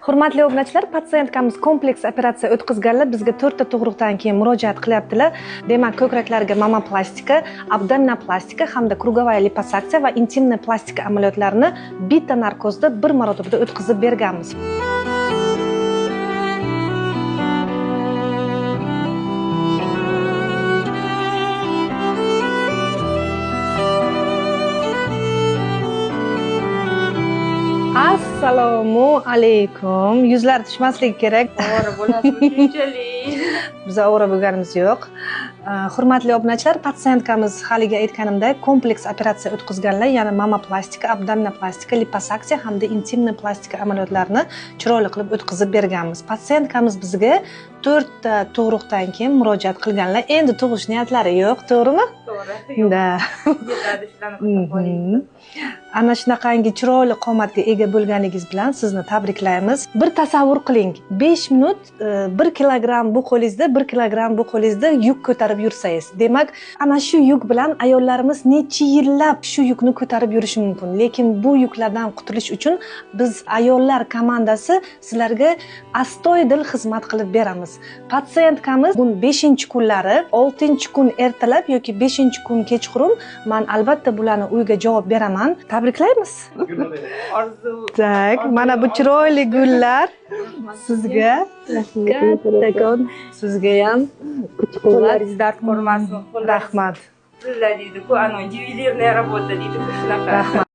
Hurmatli obunachilar, пациентка miz kompleks operatsiya o'tkazganlar, bizga to'rtta tug'ruqdan keyin murojaat qilyaptilar. Demak, ko'kraklariga mammoplastika, abdominoplastika hamda круговая liposaksiya va интимная plastika amaliyotlarini bitta narkozda bir marotabada o'tkazib berganmiz. Assalomu alaykum. Yuzlar tushmasligi kerak. Ovora bo'lasizmi shunchalik? Biz ovora bo'lganimiz yo'q. Hurmatli obunachilar, пациентка miz haligi aytganimdek kompleks operatsiya o'tkazganlar, ya'ni mammoplastika, abdominoplastika, liposaksiya hamda интимный plastika amaliyotlarini chiroyli qilib o'tkazib berganmiz. Пациентка miz bizga to'rtta tug'ruqdan keyin murojaat qilganlar. Endi tug'ish niyatlari yo'q, to'g'rimi? To'g'ri. Yo'q. Да. Yetadi shularni qilib qo'ying. Ana shunaqangi chiroyli qomatga ega bo'lganingiz bilan sizni tabriklaymiz. Bir tasavvur qiling, 5 minut 1 kilogramm bu qo'lingizda, 1 kilogramm bu qo'lingizda yuk ko'tarib yursangiz, demak, ana shu yuk bilan ayollarimiz necha yillab shu yukni ko'tarib yurishi mumkin. Lekin bu yuklardan qutulish uchun biz ayollar komandasi sizlarga astoydil xizmat qilib beramiz. Пациентка miz bugun 5-kunlari, 6-kun ertalab yoki 5-kun kechqurun man albatta bularni uyga javob beraman. Tabriklaymiz. Orzu. Так, mana bu chiroyli gullar sizga. Kattakon sizga ham kuch quvvat. Qo'llaringiz dard ko'rmasin. Qo'llaringiz Rahmat. Tilla deydi-ku, anavi ювелирная работа deydi-ku shunaqa. Rahmat.